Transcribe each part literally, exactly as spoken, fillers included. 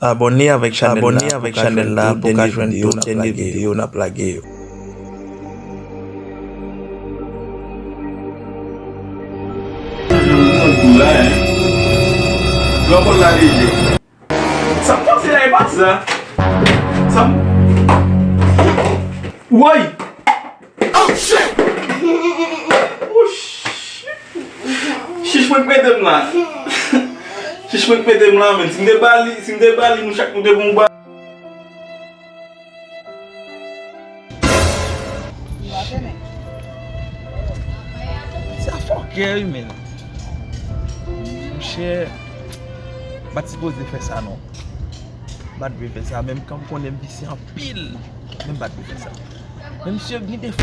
Abòne avèk chanèl la pou ka jwenn tout dènye videyo n ap lage yo. Sa m panse la e pa sa. Sa m. Woy! Oh shit! Oh shit! Chich mwen k mete m la. Chich mwen k mete m la, men. Si m te ba li, si m te ba li, nou chak nou te gon ba. Sa fòkè, wi, men. Monchè, m pa t sipoze fè sa, non. M pa t dwe fè sa, menm kan m konnen m visye anpil, men m pa t dwe fè sa. Men misye gen defo.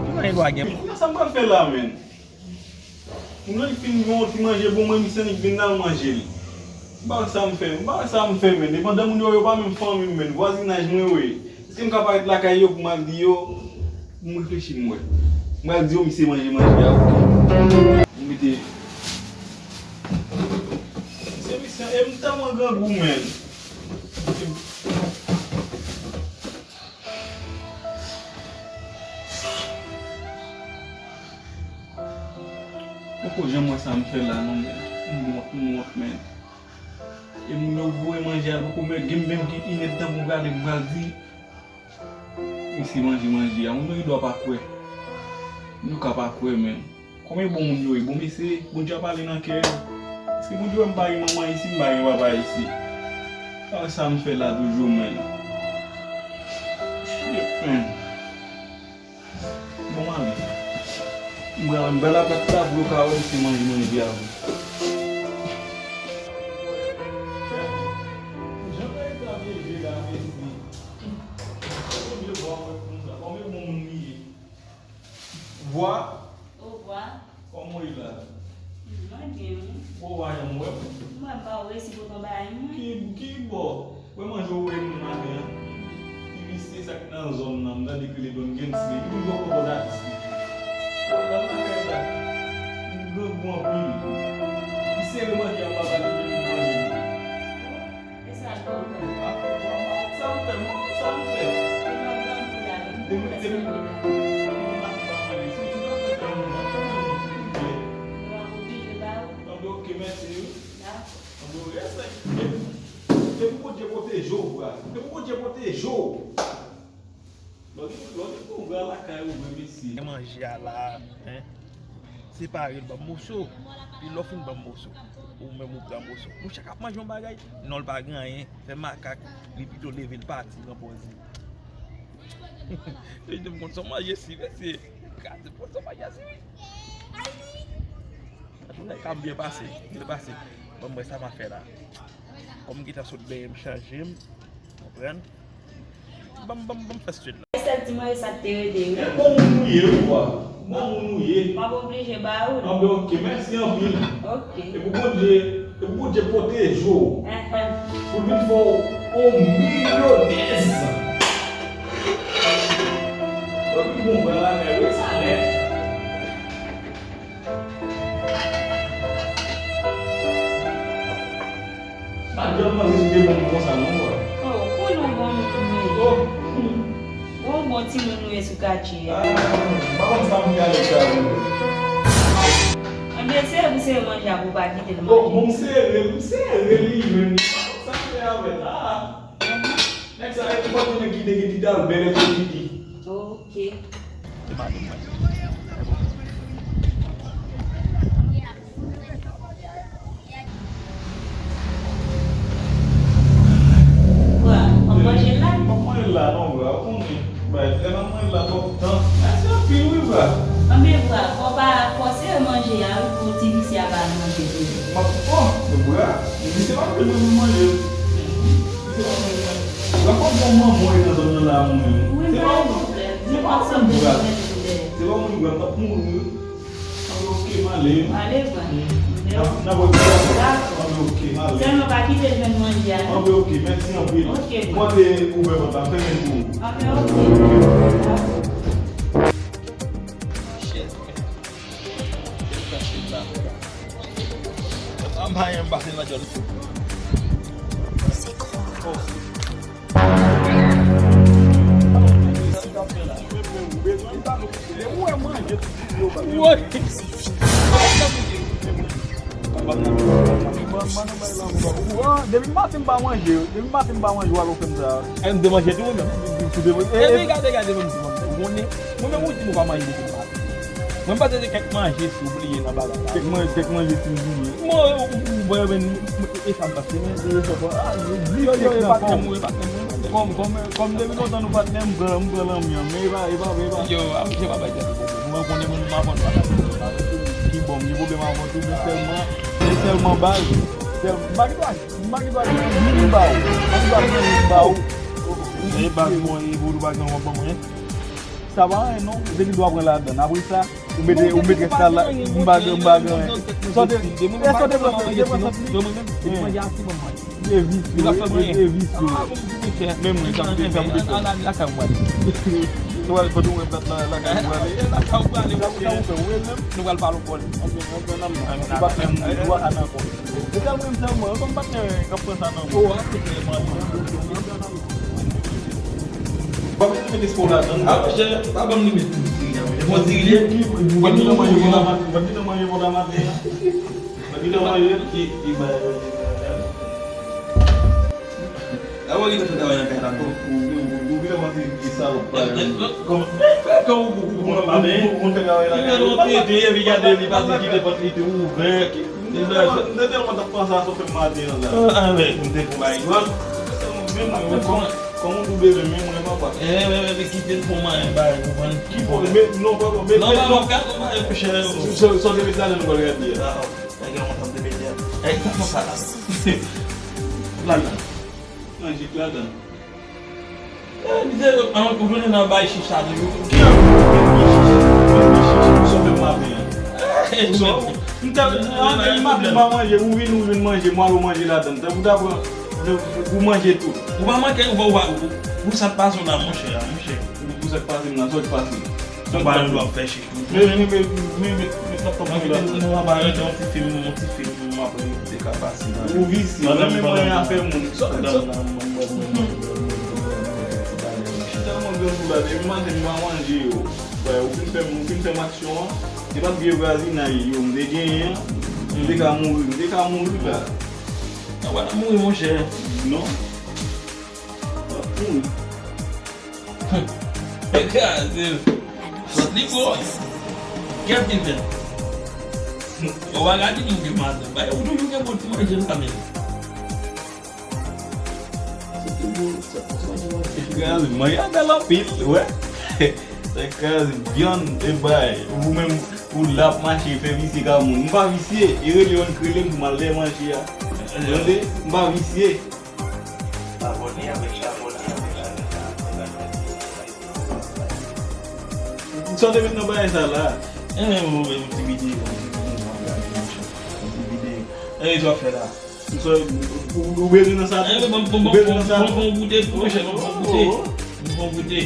Ki manyen dwa gen? Sa m pral fè la, men? Moun nan li fin gen yon ti manje bon, mwen misye annik vin nan manje l. M pa wè sa m fè, m pa wè sa m fè, men. Depandan moun yo, yo pa menm fanmi m, men. Vwazinaj mwen, wi. Èske m ka parèt lakay yo pou m al di yo? M reflechi, m wè. M pral di yo, misye manje manje a, oke. M mete. Se misye, e m tèlman grangou, men. Poko janm wè sa m fè la, non, men. M wont, m wont, men. E moun yo voye manje a, poko menm, gen menm ki inèdtan pou m gade, m pral di, misye manje manje a. Moun yo gen dwa pa kwè. Moun yo ka pa kwè, men. Konbyen bon moun yo ye? Bon, mesye, Bondye ap pale nan kè yo. Èske Bondye wè m pa gen manman isi, m pa gen papa isi? Sa, sa m fè la toujou, men. Shit, men. Bon, mami. M pral, m pral apèt la pou yo ka wè misye manje manje a vre. Jan Gaëtan vye je la, mesye. Konbyen vwa mwen konsa? Konbyen bon moun li ye? Vwa? O vwa. Kòman w ye la? Mwen byen, wi. Bon, w pa janm wè m. Mwen pa wè si potan bagay mwen. Ki, ki bò? Wè manje w voye m nan maten an. Ti visye sa k nan zòn nan, m tande ke li donn gen ti li. Li toujou ap pran bòz atis li. Bon, nan maten an la. Li grangou anpil. Li sere manje a, papa li vin manje. E sa l fè w fè? Sa m fè, mwen, sa m fè? Depi, depi, depi maten pa manje, si ti dòmi nan chanm ou la, kòman nou, silvouplè? Yo ap oblije ba ou. Anben, oke, mèsi, wi. Dakò. Anben, rèspè. Depi, depi Bondye pwoteje w, vwa. Depi Bondye pwoteje w. Lè w gen, lè w gen pou w vwa lakay ou vre, mesye. Manje a la, hein? Separe l, ban m moso. Epi lè w fin ban m moso, ou menm ou pran moso. Monchè k ap manje yon bagay, non, l pa gen anyen, fè makak, li pito leve, l pati nan pòz li. Li di m konn sa w manje si, mesye. Gade, konn sa w manje si, wi. Jounen ka m byen pase, byen pase. Ban m wè sa m a fè la. Kòm m gentan sot benyen, m chanje m, konprann? Ban m, ban m, ban m fè swit la. E sèl ti manje sa k te rete, wi. E bon moun ou ye, wi, bwa. Bon moun ou ye. M ap oblije ba ou l. Anben, oke, mèsi anpil. Oke. E pou Bondye, e pou Bondye pwoteje w. Enhen. Pou l vin fè w yon milyonèz. Anpil bon vwa la, men wi, sa nèt. Pa t janm panse si w te bon moun konsa non, bwa. Oh, konnen w bon moun, wi. Oh. Bon, bon timoun ou ye sou katye a. Ah, m pa konn sa m fè avèk sa, wi. Anben, se pou sere manje a pou w pa kite l manje. Oh, bon, m sere, m sere li menm. M pa konn sa m fè avè l. Ah. Nèg sa, e pou kote nèg ki te gen ti dal bèl epi piti. Ok. Se madanm mwen. Bwa, w ap manje l la? M ap manje l la non, bwa. Ou konnen, bay, lè m ap manje l la twòp tan. Mèsi anpil wi, bwa. Anben, bwa, fò w pa fòse manje a wi pou ti visye a pa al manje tou. M ap, oh, bwa, visye pa vle mwen manje. Visye pa vle manje. Bwa, kòm bon manman w nan zòn nan la, mwen menm. Wi, se pa ou, se pa ou menm, bwa. Se pa ou menm, bwa, m t ap mouri wi. Anben, oke, m ale. Ale, bwa. N ap, n ap wè pita, bwa. Dakò. Anben, oke, m ale. Sèlman pa kite l jwenn manje a, non. Anben, oke, mèsi anpil. Oke, bwa. Mwen te ouvè pòt la, fèmen l pou ou. Anben, oke. Dakò. Chèz, men. Mwen pa M pa renmen pase nan djòl. Depi maten m pa manje, depi maten m pa manje, w alo fè m sa. M te manje tou, men. Epi gade, gade, mwen, mwen, mwen, mwen, mwen, mwen pa manje depi maten. Mwen pa tande kèk manje si w bliye nan bagay la. Kèk manje, kèk manje si w bliye. Mwen, ou, ou, ou, mwen, mwen, e sa m pase, men, e sa m pase. Ah, yo, yo, e patnè m, e patnè m. Kòm, kòm, kòm depi lontan nou patnè, m pran, m pran lanmyan, men e pa, e pa, e pa. Yo, a, yo pa bay tèt ou pwoblèm. Mwen konnen mwen, m aprann pa tande ki bon, m gen pwoblèm avè w tou, men sèlman, men sèlman baz. Sèl, m pa gen dwa, m pa gen dwa gen anyen m ba ou. M pa gen dwa gen anyen m ba ou. E baz mwen, e vodou pa gen anyen w ap ban mwen. Sa pa anyen non, ou te gen dwa pran ladann. Apre sa, ou mete, ou mete sa la, m pa gen, m pa gen anyen. Sa w te, e sa w te pran, te pran sant li? Li visye, li visye. Men mwen, sa m te, sa m te fè. Ou al kote ou wè plat la, lakay ou ale. Lakay ou ale, sa ou fè, ou menm? Nou pral pale w bòl. Ou pa fè m dwa a nan kò. E sa mwen, sa mwen, kòm patnè, k ap pran sa nan men. Ou pa mete espò ladan l. Ah, monchè, pa ban m li met pou diri a, monchè. Bon, diri li ye. Ou pa t di nan manje pou la maten. Ou pa t di nan manje pou la maten. Ou pa t di nan manje. Ki, ki bay, bay, bay. A wè, li fè travay nan kay la, tou. Ou, ou, ou, ou vin avanse ki salòp, pa. Kòman? Fè kè ou, ou, ou, ou, ou, ou, ou fè travay la. Li fè yon tete, epi gade, li pase ki te pòt li te ouvè. M te tèlman t ap panse a sa w fè m maten an la. Ah, ah, men, m te fon bay. Men mwen, kòm, kòm ou doube men, men mwen, papa. Eh, men, men, men, kite l fon mayen bay, ou konprann? Ki fon, men, non, papa, men, non, men, papa, non. Gade, mwen, monchè. Sa, sa w te met ladan nou pral gade a. Ah, oh. Nèg yo kontan te mete. Nèg sa konsa la. Ladan. Nan jik ladan. Eh, misye, an, ou tounen nan bay chicha toujou. Ki an, ki chicha? Ki chicha? Sòt de maten an. Eh, so, m te, an, depi maten m pa manje, ou vin, ou vin manje, m al manje ladan. Tankou ta pran, pou manje tou. Ou pa manke, ou pa, ou pa, ou, ou sa k pase w la, monchè, monchè. Ou, ou sa k pase m la, sa w k pase. Ou pa yon dwa fè chicha. Men, men, men, men, men, men, tap, tap, tap, tap. Mwen pa rete yon ti fim, yon ti fim, mwen ap rete ka pase la. Ou visye, nan men mwen afè moun. Sòt, sòt. Chita mwen granmoun la, depi maten m pa manje yo. Wè, ou fin fè m, ou fin fè m aksyon an. Se pa t vye vwazinay yo, m te genyen an. M te ka mouri, m te ka mouri la. Nan wè, mouri, monchè. Non. M ap mouri. Kraze l. Sòt li bon. Kèt li fè. Ou pa gade moun ki maten. Bay, ou toujou gen bon ti manje la, men. Kraze, manje a bèl anpil, wè. Se kraze, vyann, e bay. Ou menm, ou la ap mache, fè visye ka moun. M pa visye, e rele yo, ann krele m pou m al dèyè manje a. Tande? M pa visye. Abòne avèk, abòne avèk chanèl la. Sa w te met nan bagay sa la? Enben, yon, yon ti videyo, yon ti videyo, yon ti videyo. Enben, sa w fè la? Ou, ou bezwen nan sa tou? Enben, bon, bon, bon, bon, bon, bon, goute tou, monchè, bon, bon, goute. Bon, bon, goute.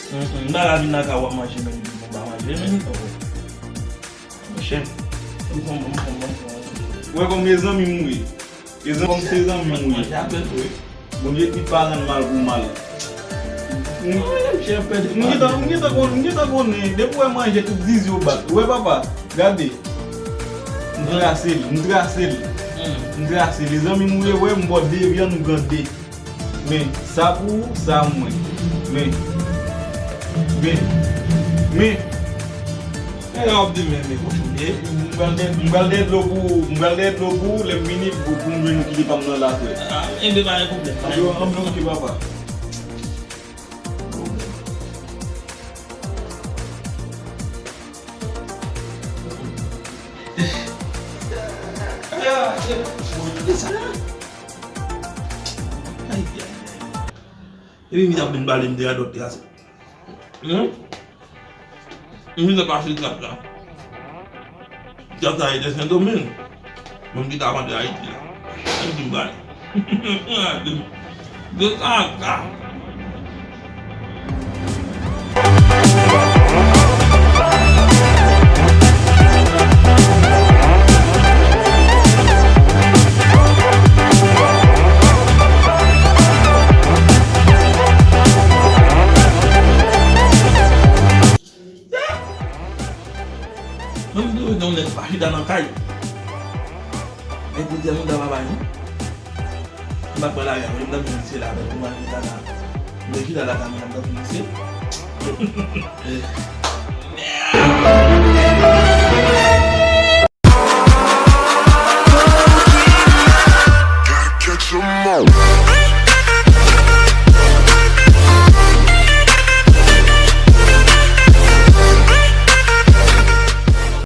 M pa ka vin lakay w ap manje, men, m pa manje, men, monchè. M fon, m fon, m fon. Ou wè kòm e zanmi m ye. E zanmi, kòm se zanmi m ye. Wi. Bondye di pa rann mal pou mal. M, m gentan, m gentan konn, m gentan konnen, depi w wè manje tout zizi yo bat. Ou wè papa, gade. M trase l, m trase l. M trase l. E zanmi m ou ye, wè m ba w de vyann, ou pran de. Men, sa pou ou, sa mwen. Men, men, men. E w ap di men, men kochon ye. M pral dèyè, m pral dèyè dlo pou ou, m pral dèyè dlo pou ou, lè m vini, pou, pou m jwenn ou kite pa m nan la, frè. Ah, enben, pa gen pwoblèm, pa gen pwoblèm. Ann oke, papa. Ay, ay, ay. Epi m t ap vin pale m de radòt la. Hmm? M vin pase trap la. Trap la rete Sendomeng. Mwen m ki ta vande Ayiti la. Mwen di m pale. De kaka. Yo di yon nèg pa chita nan kay. Nèg di di moun ta pa bay non. M pa pral lage avè l, m t ap vin se la avè l pou m al chita la. M te chita la kanmenm, m t ap vin se.